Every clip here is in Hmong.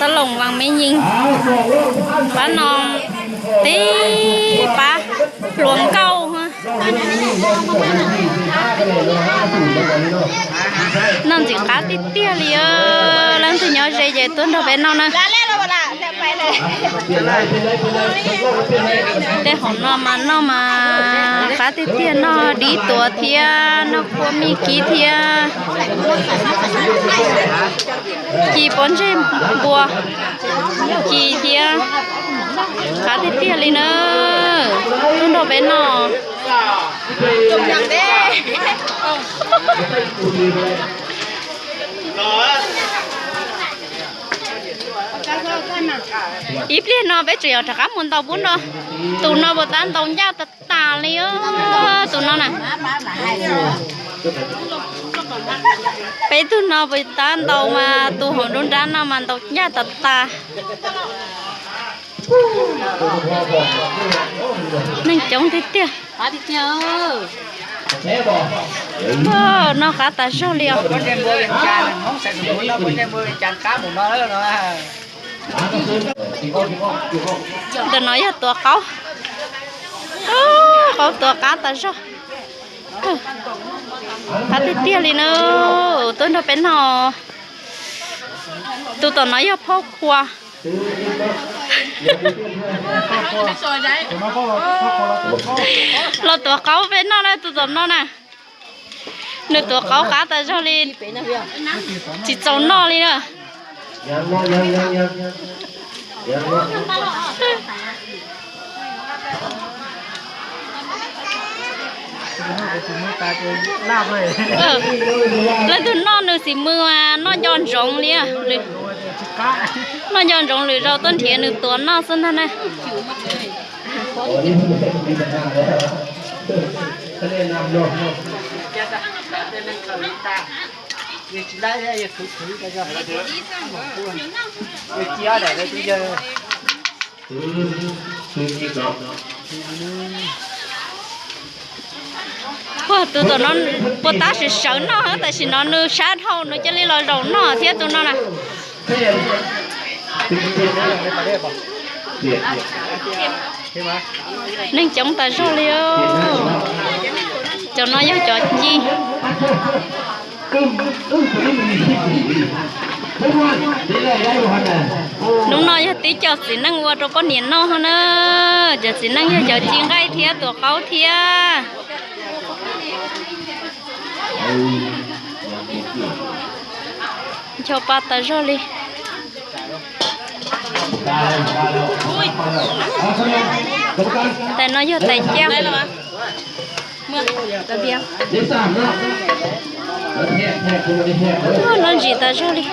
Tau loos vas me nyees, pab no tib pab hluas nkauj. Noj ntxim qab tiag tiag li, leej twg nyob ze ces tuaj nrog peb noj na. Tej hom no mas noj mas qab tiag tiag, noj dib tuav thiab noj kua mij kib thiab ci pob ntseg npua ci thiab. Qab tiag tiag li na, tuaj nrog peb noj. Ib pliag no peb tseem yuav rov qab mus ntaus pub no. Tus no puas tab ntaus ncaj tas tas li, tus no na. Peb tug no puas tab ntaus mas tus hauv nruab nrab no mas ntaus ncaj tas tas. Neeg coob tiag tiag. Noj qab tas zog li os. Ntawm no yog tuav qaub. Qaub tuav qab tas zog. Qab tiag tiag li na. Tuaj nrog peb noj. Tus tom no yog phauj Khua. Los tuav qaub peb noj na, tus tom no na. Nws tuav qaub qab tas zog li, tsis txaus noj li na. Leej twg noj nws xim mws mas noj nco ntsoov li. Noj nco ntsoov lwm zaus tuaj nrhiav nws tuav noj xwb ntag na. Ua tus tom no puas tab sim sawv noj, tam sim no nws sab dhau nws cia li los zaum noj thiab tus no na. Neeg coob tas zog li. Cov no yog cov ci. Hnub no yog tib co txiv neej ua rau poj niam noj ho na. Cov txiv neej yog cov ci nqaij thiab tuav qaub thiab. Ncho pa tas zog li. Tais no yog tais caj. Loj ntsis tas zog li.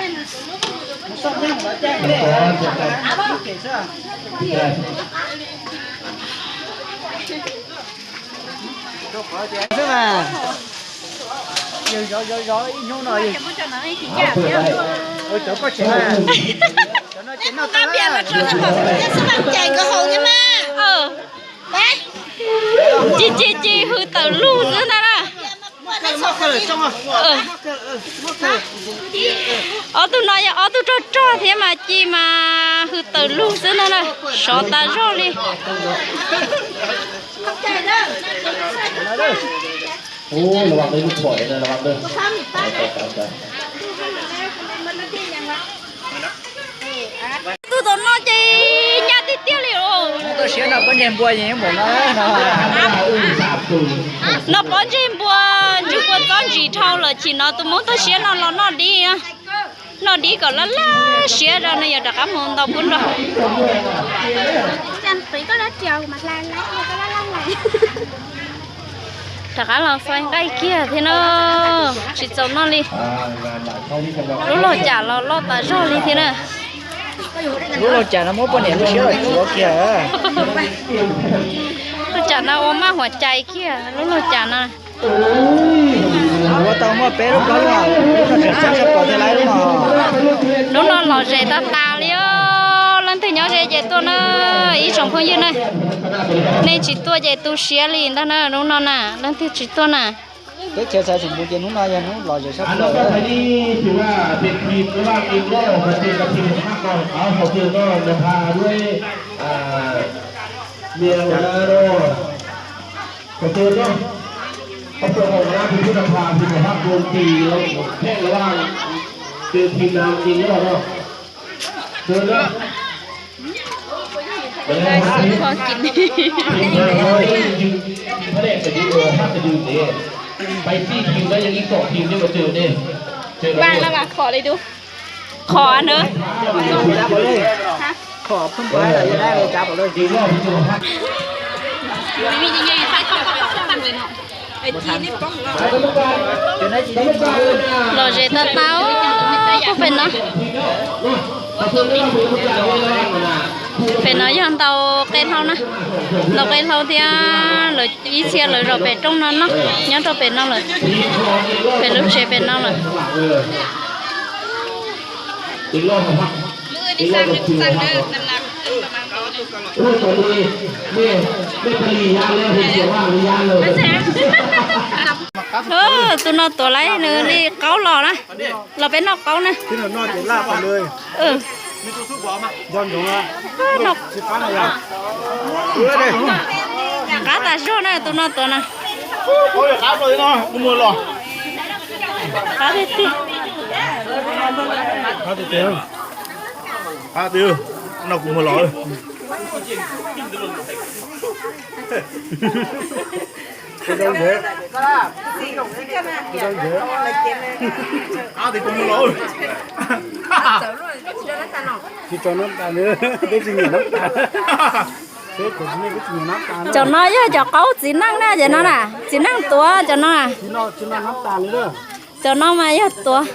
Ci ci ci hws tawm lug xwb ntag na. Ob tug no yog ob tug rog rog thiab mas ci mas hws tawm lug xwb ntag na. Sov tas zog li. Tus tom no ces ncaj tiag tiag li os. Noj pob ntseg npua, ntswg kua txob ntsis dhau lawm, chim no tus Hmoob tuaj siab no los noj dib. Noj dib kom laj laj siab rau no yuav rov qab mus ntaus pub nrog. Rov qab los faib nqaij kiag thiab na, tsis txaus noj li. Lub laug cam los loj tas zog li thiab na. Lub laug cam no muab poj niam lub siab los tsuav kiag. Lub cam no ua maj huam cais kiag lub laug cam no. Ua tau muaj peb lub plaub lub, lub no tseem xab tshaj plaws thiab lawm lub no. Hnub no lom zem tag tas li os, leej twg nyob ze ces tuaj na, ib tsoom phooj ywg na. Nej tsis tuaj ces tu siab li ntag na, hnub no na, leej twg tsis tuaj na. Teb chaws xav txhob mus ces hnub no yog hnub lom zem sab plaws. Another penalty to, uh,เป็นทีมระหว่างอิงโลกับเจมส์กับทีมภาคตะวันออก เขาเจอก็นำพาด้วย อ่า เมียงนาโร เขาเจอก็เขาเปิดออกมาเป็นผู้นำพาทีมภาคดนตรีแล้วแข่งระหว่างเจอทีมนำอิงโลเนาะ เจอแล้ว Sub kho kis. ไปสี่ทีมแล้วยังอีกสองทีมที่มาเจอเนี่ย เจอแล้ว Npaj no mas khom li dub. Khom na. Khom phwj npaj los yog dab li cab pom lawm. Lom zem tau tau. Kuj pem no. Pem no yog ntaus qe hlau na. Ntaus qe hlau thiab lawv ib txhia lawv zaum pem roob no noj, nyob rau pem no lawm. Pem lub tsev pem no lawm. Tus no tuav lawm nws li qaub los na. Los peb noj qaub na. Qab tas zog na tus no tuav na. Qab tiag tiag. Qab tiag, no kuv muag los. Qab tiag kuv muag los. Tsis tso nab tas, peb tsis nyiam nab tas. Cov no yog cov qaub txiv neej na, cov no na, txiv neej tuav cov no na. Cov no mas yog tuav.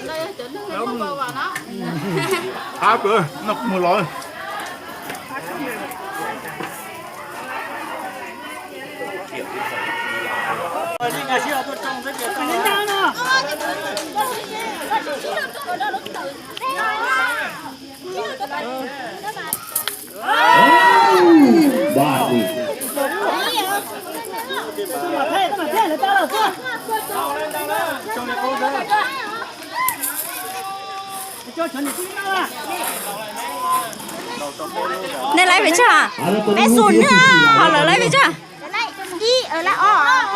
Nej laiv pes tsawg? Peb xus na, ho lawv laiv pes tsawg?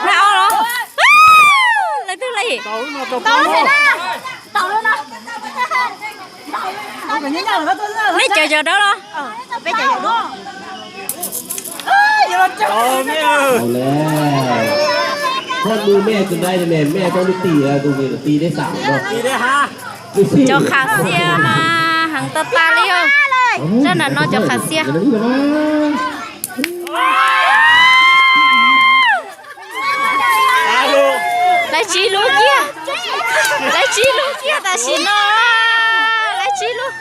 Laiv ob los? Laiv twg laiv? Nej cov cov dawb los? Koj mus mej tus dai ne, mej koj lub tim, tus tim dej xam no. Cov qhav xiab mas heev tag tag li os. Zaj nram no cov qhav xiab. Laiv tsib lub kiag. Laiv tsib lub kiag tam sim no. Laiv tsib lub.